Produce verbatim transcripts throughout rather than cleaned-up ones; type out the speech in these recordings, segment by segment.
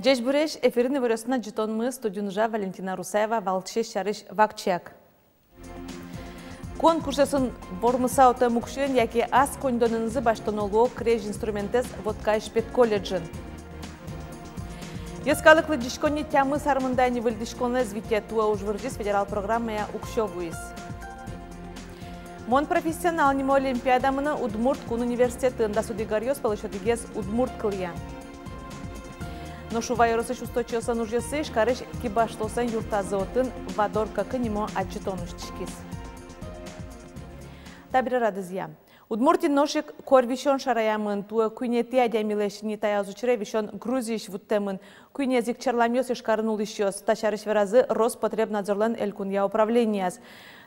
Ӟечбуресь! Эфирын «Иворъёс» но ӝытонмы, студиын ужа Валентина Русаева. Валче сярысь вакчияк. Конкурсъёсын вормыса утэм уксёен яке ас коньдонэнызы басьтоно луо крезь инструментэз Воткаысь педколледжын. Йӧскалык лыдӟиськонни тямыс ар мында ини выльдӥськонэз вите. Туэ уж вырӟиз, федерал программая уксё вуиз. «Мон профессионал» нимо олимпиада мынэ Удмурт кун университетын. Дас одӥг аръёс пӧлысь одӥгез удмурт кылъя. Нош Ува ёросысь усточиослэн ужъёссы Ижкарысь кибашлыослэн юртазы. Отын «Вадор кӧкы» нимо адӟытон усьтӥськиз. Табере радызъя. Удмуртиын нош ик корь висён шараямын. Туэ куинетӥ адямилэсь ни. Таяз учыре висён Грузиысь вуттэмын. Куинез ик черламъёс — Ижкарын улӥсьёс. Та сярысь веразы Роспотребнадзорлэн элькунъя управленияз.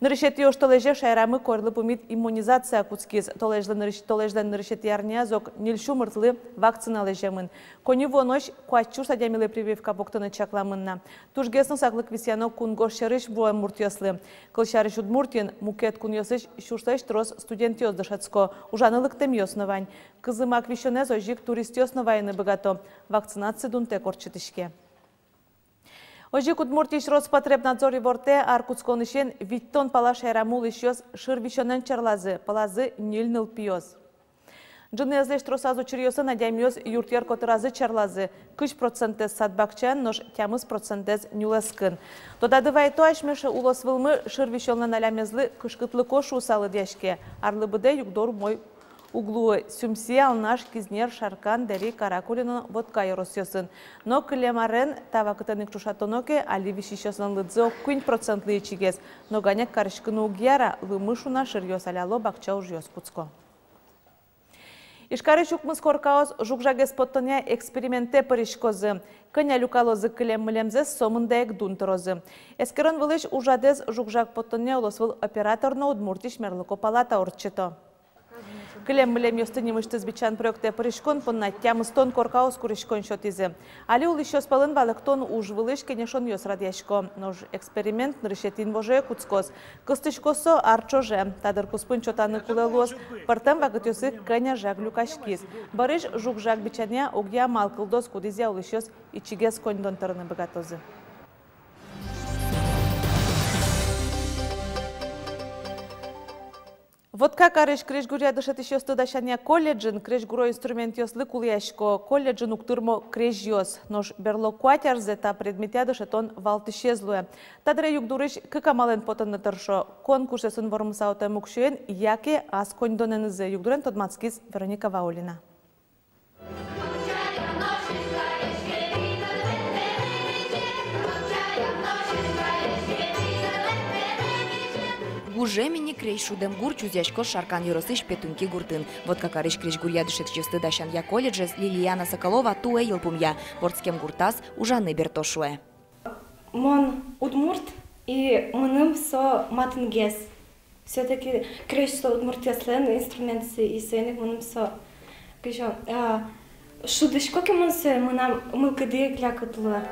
Нырысетӥ оштолэзе шаерамы корьлы пумит иммунизация кутскиз. Толэзьлэн нырысь-, толэзьлэн нырысетӥ арняяз ог ньыль сю муртлы вакцина лэземын. Коньывуонозь куать сюрс адямилы прививка пуктыны чакламын на. Тужгес но саклык висъяно кунгож сьӧрысь вуэм муртъёслы. Кылсярысь, Удмуртиын мукет кунъёсысь сюрслэсь трос студентъёс дышетско, ужаны лыктэмъёс но вань. Кызымак висёнэз озьы ик туристъёс но вайыны быгато. Вакцинаци дунтэк ортчытӥське. Озьы ик Удмуртиысь Роспотребнадзор ивортэ: ар кутсконысен витьтон пала шаерамы улӥсьёс шыр висёнэн черлазы, пӧлазы ньыль нылпиос. Ӝыныезлэсь тросаз учыръёсын адямиос юртъер котыразы черлазы: кызь процентэз садбакчаын, нош тямыс процентэз нюлэскын. Тодады вайто, асьме улосвылмы шыр висёнлэн алямезлы кышкытлыко шуыса лыдъяське. Арлы быдэ югдур умой уг луы. Сюмси, Алнаш, Кизнер, Шаркан, Дэри, Каракулино, Вотка ёросъёсын. Но кылем арен та вакытэн ик ӵошатоно ке, али висисьёслэн лыдзы ог куинь процентлы ичигес. Ноганяк кариськыны уг яра: лымы шуна, шыръёс аляло, бакча ужъёс кутско. Ижкарысь укмыс коркаос жуг-жагез поттонъя экспериментэ пыриськозы. Кӧня люкалозы кылем-мылемзэс, со мында ик дун тырозы. Эскерон вылысь ужрадэз жуг-жаг поттонъя улосвыл оператор но Удмуртиысь мерлыко палата ортчыто. Кылем-мылемъёсты нимысьтыз бичан проектэ пыриськон понна тямыстон коркаос куриськон сётӥзы. Али улӥсьёс пӧлын валэктон уж вылысь кенешонъёс радъясько. Нош эксперимент нырысетӥ инвожое кутскоз. Кыстӥськоз со ар ӵоже. Та дыр куспын чотаны кулэ луоз, пӧртэм вакытъёсы кӧня жаг люкаськиз. Бӧрысь жуг-жаг бичанъя огъя амал кылдоз, кудӥзъя улӥсьёс ичигес коньдон тырыны быгатозы. Вотка карысь крезьгуръя дышетӥсьёсты дасянъя колледжын крезьгуро инструментъёслы кулэясько. Колледжын уг тырмо крезьёс. Нош берло куать арзэ та предметъя дышетон валтӥсез луэ. Та дыре югдурысь кык амалэн потыны тыршо: конкурсъёсын вормыса утэм уксёен яке ас коньдонэнызы. Югдурен тодматскиз Вероника Ваулина. Гужем ини крезь шудэм гур чузъяськоз Шаркан ёросысь Петуньки гуртын. Вотка карысь крезьгуръя дышетӥсьёсты дасянъя колледжез Лилиана Соколова туэ йылпумъя. Вордскем гуртаз ужаны берто, шуэ. Мон удмурт, и мыным со матынгес. Всё-таки крезь со удмуртъёслэн инструментсы, и соин ик мыным со, кызьы, а, шудӥсько ке мон сое, мынам мылкыды ик лякыт луэ.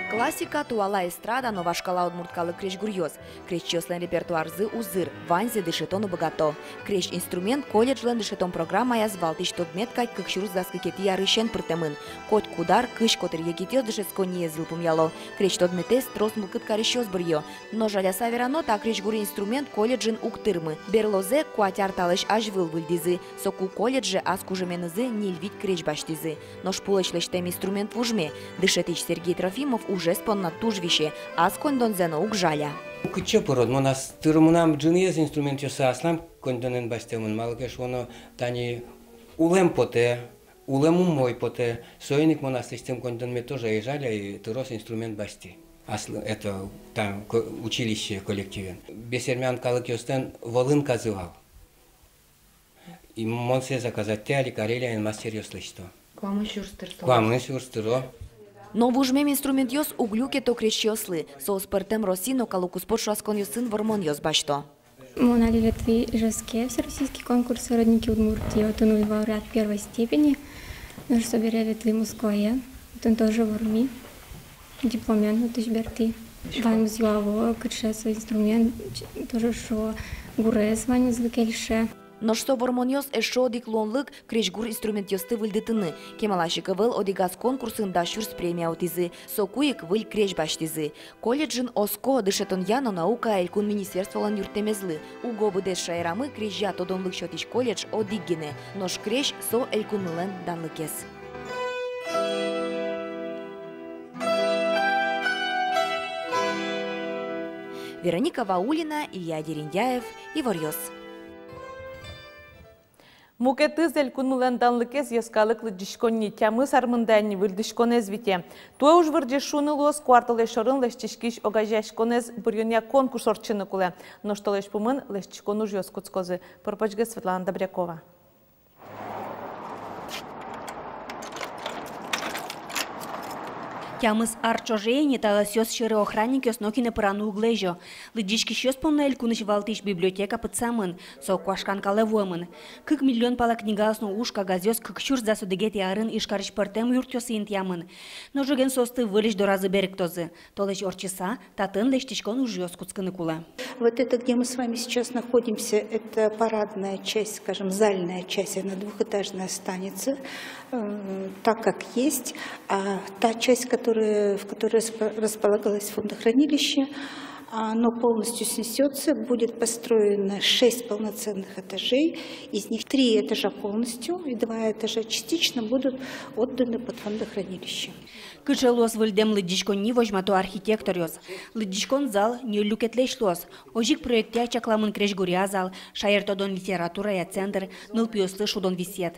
Классика, туала эстрада но вашкала удмурт калык крезьгуръёс. Крезьчиослэн репертуарзы узыр, ваньзэ дышетоно быгато. Крезь инструмент колледжлэн дышетон программаяз валтӥсь тодмет кадь кык сюрс дас кыкетӥ арысен пыртэмын. Котькуд ар кызь котыр егитъёс дышетсконниез йылпумъяло. Крезь тодметэз трос мылкыд карисьёс быръё. Но жаляса верано, та крезьгур инструмент колледжын уг тырмы. Берлозэ, куать ар талэсь азьвыл, выльдӥзы. Соку колледже ас кужыменызы ньыль-вить крезь басьтӥзы. Нош пулэсь лэсьтэм инструмент вужме. Дышетӥсь Сергей Трофимов ужез понна туж висе, ас коньдонзэ но уг жаля. Кытчы пырод, мон ас тыр, мынам ӝыныез инструментъёсы аслам коньдонэн басьтэмын, малы ке шуоно, тани улэм потэ, улэм умой потэ, соин ик мон аслэсьтым коньдонме тоже ӧй жаля, и трос инструмент басьтӥ. Аслы, это, там, ко-, училище коллективен. Бесермян калыкъёслэн волынказы вал. И мон сое заказать кари, али Карелияын мастеръёс лэсьто. Куамын сюрс тыр со. Куамын сюрс тыр, о. Но вужмем инструментъёс уг люкето крезьёслы, соос пӧртэм Россиын но калык куспо ӵошатсконъёсын вормонъёс басьто. Мон али ветлӥ Ижевске, всероссийский конкурс «Родники Удмуртии», отын луи лауреат первой степени. Нош собере ветлӥ Москвае, отын тоже вормӥ, дипломен отысь бертӥ. Ваньмыз юало, кыӵе со инструмент, ч-, тоже шуо, гурез ваньмызлы кельше. Нош со вормонъёс эшшо одӥг луонлык — крезьгур инструментъёсты выльдытыны. Кемалась ик ӧвӧл одӥгаз конкурсын дас сюрс премия утӥзы, соку ик выль крезь басьтӥзы. Колледжын оско, дышетонъя но наукая элькун министерстволэн юрттэмезлы. Уго быдэс шаерамы крезья тодонлык сётӥсь колледж одӥг гинэ, нош крезь — со элькунмылэн данлыкез. Вероника Ваулина, Илья Дерендяев, «Иворъёс». Мукетыз элькунмылэн данлыкез — йӧскалык лыдӟиськонни. Тямыс ар мында ини выльдӥськонэз вите. Туэ уж вырӟиз шуыны луоз. Куартолэзь шорын лэсьтӥськись огазеяськонэз быръёнъя конкурс ортчыны кулэ. Нош толэзь пумын лэсьтӥськон ужъёс кутскозы. Пыр-почгес Светлана Добрякова. Тямыс ар ӵоже ини та ӧсъёс сьӧры охранникъёс нокинэ пыраны уг лэзё. Лыдӟиськисьёс понна элькунысь валтӥсь библиотека пытсамын, со куашкан калэ вуэмын. Кык миллион пала книгаос но уж кагазъёс кык сюрс дас одӥгетӥ арын Ижкарысь пӧртэм юртъёсы интыямын. Но ӝоген соосты выльысь доразы берыктозы. Толэзь ортчыса татын лэсьтӥськон ужъёс кутскыны кулэ. Вот это, где мы с вами сейчас находимся, это парадная часть, скажем, зальная часть, она двухэтажная останется, э, так как есть. А та часть, которая, в которой распо-, располагалось фондохранилище, оно полностью снесётся, будет построено шесть полноценных этажей, из них три этажа полностью и два этажа частично будут отданы под фондохранилище. Кыӵе луоз выльдэм лыдӟиськонни, возьмато архитекторъёс. Лыдӟиськон зал ньыль люкетлэсь луоз. Озьы ик проектъя чакламын крезьгуръя зал, шаертодон литературая центр, нылпиослы шудон висъет.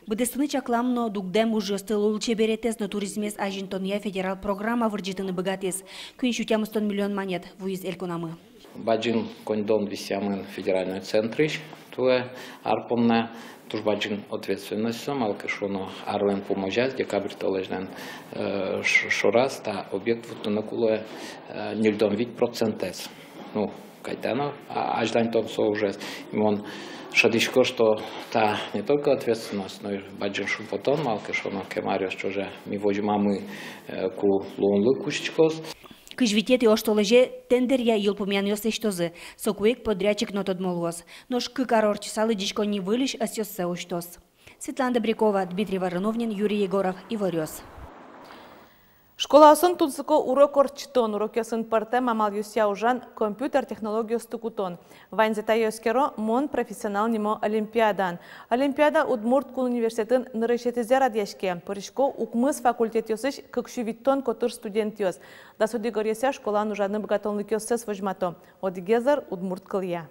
Быдэстыны чаклам но дугдэм ужъёсты лулчеберетэз но туризмез азинтонъя федерал программа вырӟытыны быгатӥз. Куинь сю тямыстон миллион манет вуиз элькунамы. Бадӟым коньдон висъямын федеральной центрысь туэ ар понна. Туж бадӟым ответственность со, малы ке шуоно, арлэн пумозяз, декабрь толэзьлэн, э, ш-, шораз та объект вуттыны кулэ, э, ньыльдон вить процентэз. Ну, кайта но, а, азьланьтом со ужез. И мон шӧдӥсько, что та не только ответственность, но и бадӟым шумпотон, малы ке шуоно, кема аръёс ӵоже ми возьмамы, э, ку луонлык усьтӥськоз. Кызь витетӥ оштолэзе тендеръя йылпумъянъёс лэсьтозы, соку ик подрядчик но тодмо луоз. Нош кык ар ортчыса лыдӟиськонни выльысь ӧсъёссэ усьтоз. Светлана Добрякова, Дмитрий Вороновнин, Юрий Егоров, «Иворъёс». Школаосын тунсыко урок ортчытон, урокъёсын пӧртэм амалъёсъя ужан, компьютер технологиосты кутон. Ваньзэ тае эскеро «Мон профессионал» нимо олимпиадаын. Олимпиада Удмурт кун университетын нырысетӥзэ радъяське. Пырисько укмыс факультетъёсысь кык сю витьтон котыр студентъёс. Дас одӥг ӧръёсъя школаын ужаны быгатонлыкъёссэс возьмато. Одӥгез ӧр удмурт кылъя.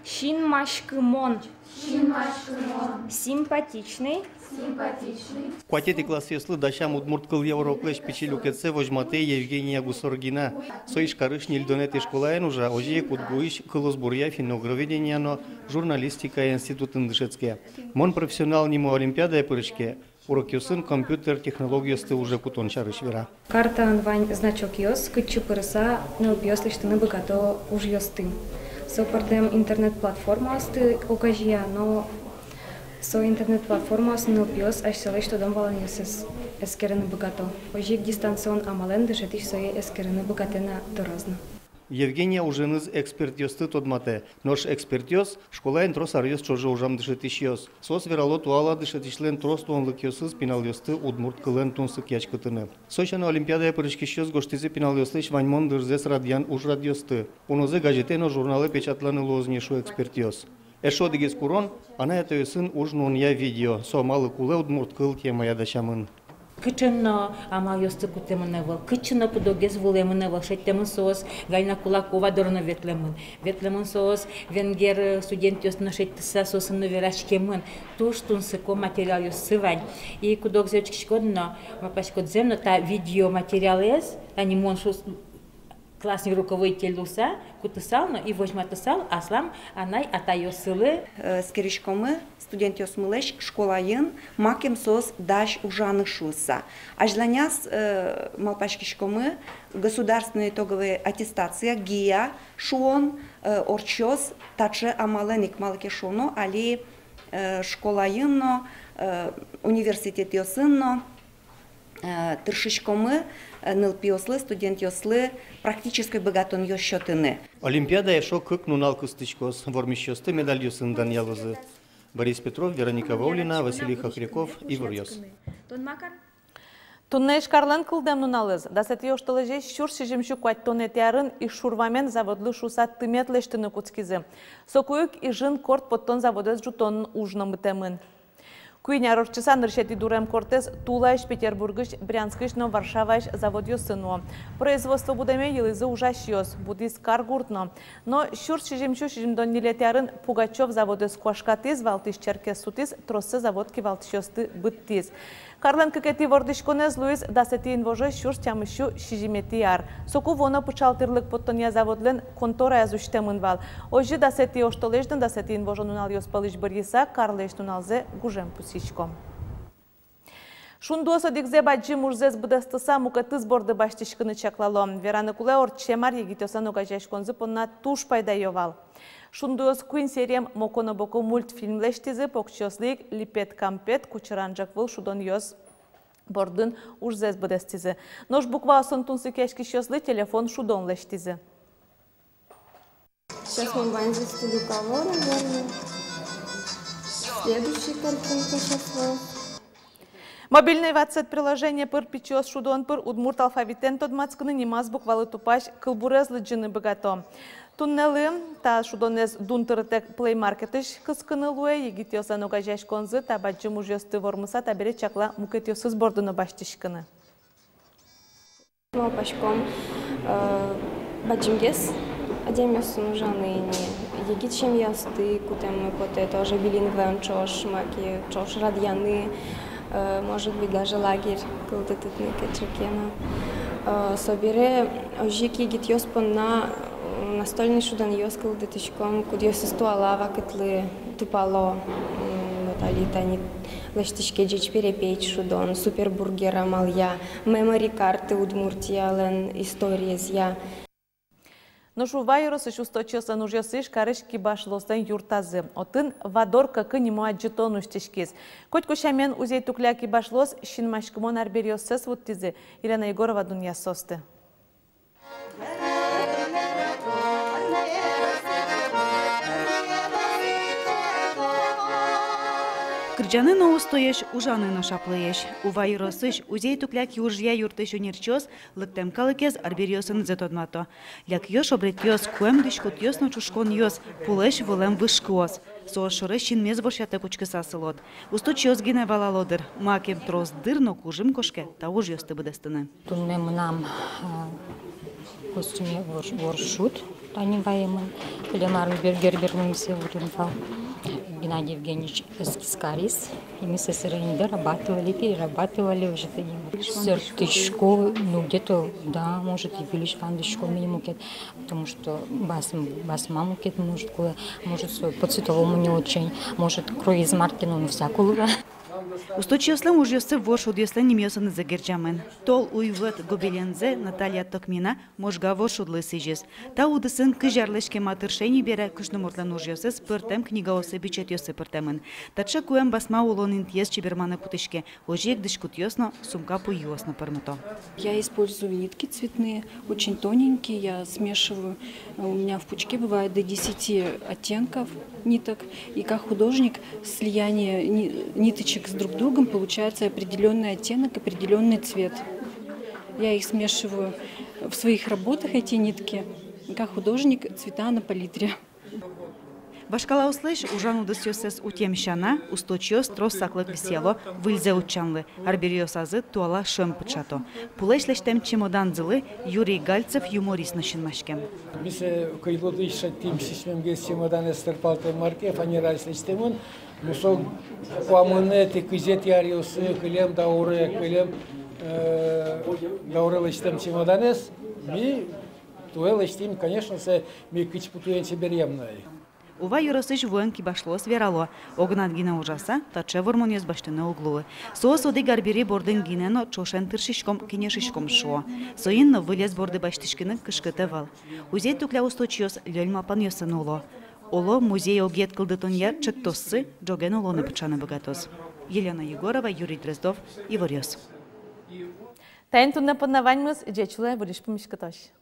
Синмаськымон. Синмаськымон. Симпатичный. Симпатичный. Куатетӥ классъёслы дасям удмурт кылъя уроклэсь пичи люкетсэ возьматэ Евгения Гусоргина. Со Ижкарысь ньыльдонэтӥ школаын ужа, озьы ик УдГУысь кылосбуръя, финно-угроведения но журналистикая институтын дышетске. «Мон профессионал» нимо олимпиадае пыриське. Урокъёсын компьютер технологиосты уже кутон сярысь вера. Картаын вань значокъёс, кытчы пырыса нылпиос лэсьтыны быгато ужъёсты. Со пӧртэм интернет-платформаосты огазея, но со интернет-платформаосын нылпиос асьсэлэсь тодон-валанъёссэс эскерыны быгато. Озьы ик дистанцион амалэн дышетӥсь сое эскерыны быгатэ на дораз но. Евгения уженыз экспертъёсты тодматэ. Нош экспертъёс школаын трос аръёс ӵоже ужам дышетӥсьёс. Соос верало, туала дышетӥсьлэн трос луонлыкъёсыз пиналъёсты удмурт кылэн тунсыкъяськытыны. Со сяна, олимпиадае пыриськисьёс гожтӥзы пиналъёслэсь ваньмон дырзэс радъян ужрадъёсты. Унозэ газетэ но журналэ печатланы луоз ни, шуо экспертъёс. Эшшо одӥгез курон — анай-атайёсын уж нуонъя видео. Со «Малы кулэ удмурт кыл» темая дасямын. Кыӵе но амалъёсты кутэмын ӧвӧл, кыӵе но куд-огез вуылэмын ӧвӧл, шедьтэмын соос, Галина Кулакова доры но ветлэмын. Ветлэмын соос, венгер, э, студентъёсты но шедьтыса, соосын но вераськемын. Туж тунсыко материалъёссы вань. И куд-огзэ учкиськод но, малпаськод, зэм но та видеоматериалэз, тани мон шуо, Классный руководитель луыса кутысал но и возьматысал аслам анай-атайёссылы. Э, эскериськомы студентъёсмылэсь школаын, макем соос дась ужаны шуыса. Азьланяз, э, малпаськиськомы, государственной итоговой аттестация, ГИА шуон, э, ортчоз таӵе амалэн ик, малы ке шуоно, али, э, школаын но, э, университетъёсын но, э, тыршиськомы, э, нылпиослы, студентъёслы практической быгатонъёс сётыны. Олимпиада эшшо кык нунал кыстӥськоз, вормисьёсты медальёсын данъялозы. Борис Петров, Вероника Ваулина, Василий Хохряков, «Иворъёс». Туннэ Ижкарлэн кылдэм нуналыз. Дасэтӥ оштолэзе сюрс сизьымсю куатьтонэтӥ арын Иж шурвамен заводлы шуыса тымет лэсьтыны кутскизы. Соку ик Ижын корт поттон заводэз ӝутон уж но мытэмын. Куинь ар ортчыса нырысетӥ дурем кортэз Тулаысь, Петербургысь, Брянскысь но Варшаваысь заводъёсы нуо. Производство будэме йылӥзы ужасьёс, будӥз каргурт но. Но сюрс сизьымсю сизьымдон ньылетӥ арын Пугачёв заводэз куашкатӥз, валтӥсь черкез сутӥз, троссэ завод кивалтӥсьёсты быдтӥз. Карлэн кыкетӥ вордӥськонэз луиз дасэтӥ инвожо сюрс тямыссю сизьыметӥ ар. Соку вуоно пыӵал тӥрлык поттонъя заводлэн контораяз усьтэмын вал. Озьы дасэтӥ оштолэзьлэн дасэтӥ инвожо нуналъёс пӧлысь бырйыса, карлэсь нуналзэ гужем пусйиськом. Шундыос одӥгзэ бадӟым ужзэс быдэстыса мукетыз борды басьтӥськыны чаклало. Вераны кулэ, ортчем ар егитъёслэн огазеяськонзы понна туж пайдаё вал. Шундыос куинь серием «Моко но Боко» мультфильм лэсьтӥзы, покчиослы ик липет-кампет, кучыран ӝӧк выл шудонъёс бордын ужзэс быдэстӥзы. Нош букваосын тунсыкъяськисьёслы телефон шудон лэсьтӥзы. Сейчас мы ваньзэ студукало, наверное. Следующая картинка сейчас вот. Мобильной ватсэт приложение пыр пичиос шудон пыр удмурт алфавитэн тодматскыны нимаз буквалы тупась кылбурез лыдӟыны быгато. Туннэлы та шудонэз дун тырытэк Play Market-ысь кыскыны луэ. Егитъёслэн огазеяськонзы та бадӟым ужъёсты вормыса табере чакла мукетъёсыз борды но басьтӥськыны. Малпаськом, э, бадӟымгес адямиосын ужаны ини, егит семьяосты кутэммы потэ тоже билингваен ӵош, маке ӵош радъяны, э, может быть, даже лагерь кылдытытыны кыӵе ке но. Э, собере озьы ик егитъёс понна, э, настольный шудонъёс кылдытӥськом, кудъёсыз туала вакытлы тупало, м, вот али тани лэсьтӥське «Ӟеч перепеч» шудон, «Супербургер» амалъя, мемори карты Удмуртиялэн историезъя. Нош Ува ёросысь усточиослэн ужъёссы Ижкарысь кибашлыослэн юртазы. Отын «Вадор кӧкы» нимо адӟытон усьтӥськиз. Котьку сямен, Узей-Тукля кибашлыос синмаськымон арбериоссэс вуттӥзы. Елена Егорова дунъяз соосты. Кырӟаны но устоесь, ужаны но шаплыесь. Ува ёросысь Узей-Тукля киужъя юртысь ӧнерчиос лыктэм калыкез арбериосынызы тодмато. Лякъёс, шобретъёс, куэм дӥськутъёс но ӵушконъёс, пулэсь вылэм вышкыос. Соос шоры синмез вошъятэк учкыса сылод. Усточиос гинэ валало дыр, макем трос дыр но кужым кошке та ужъёсты быдэстыны. Туннэ мынам, э, костюме вор-, воршуд, тани ваемын. Кылем арын Гербермисе вуттӥм вал. Геннадий Евгеньевич эскиз кариз. И мы со сыреньдэ дорабатывали, перерабатывали уже тани. Сэрттӥсько, ну, где-то, да, может, и выльысь вандӥсько ми мукет, потому что бас-, басма мукет, может, кулэ, может, со по цветовому не очень, может, кроиз мар ке но, ну, всяко луэ. Усточиослэн ужъёссы воршудъёслэн нимъёсынызы герӟамын. Тол уйвӧт гобелензэ Наталья Токмина Можга воршудлы сӥзиз. Та удысын кызь арлэсь кема тыршем бере кышномуртлэн ужъёсыз пӧртэм книгаосы, бичетъёсы пыртэмын. Таӵе куэм басма улон интыез чеберманы кутӥське, озьы ик дӥськутъёс но, сумка пуйыос но пӧрмыто. Я использую нитки цветные, очень тоненькие, я смешиваю. У меня в пучке бывает до десяти оттенков ниток. И как художник, слияние ни-, ниточек с друг другом, получается определённый оттенок, определённый цвет. Я их смешиваю в своих работах, эти нитки, как художник, цвета на палитре. Вашкалаослэсь ужан удысъёссэс утем сяна, усточиос трос саклык висъяло выльзэ утчанлы. Арбериосазы туала шӧм пыӵато. Пулэсь лэсьтэм чемоданзылы Юрий Гальцев юморист но синмаськем. Ми сое кыйлыдысь шедьтӥм, сисьмемгес чемоданэз тырпалтэм мар ке, фанераысь лэсьтэмын. Ну, со куамынэтӥ, кызетӥ аръёсы, кылем дауре, кылем, э, дауре лэсьтэм чемоданэз ми Туэ лэсьтӥм, конечно, сэ ми кичпутуен чеберъям на ай. Ува ёросысь вуэн кибашлыос верало: огнад гинэ ужаса, таӵе вормонъёс басьтыны уг луы. Соос одӥг арбери бордын гинэ но ӵошен тыршиськом, кенешиськом, шуо. Соин но вылез борды басьтӥськыны кышкыт ӧвӧл. Узей-Тукля усточиос лёль малпанъёсын уло. Оло, музей огъет кылдытонъя ӵектоссы ӝоген улонэ пыӵаны быгатоз. Елена Егорова, Юрий Дроздов, Иворъёс. Таин туннэ понна ваньмыз. Ӟеч улэ, выльысь пумиськытозь.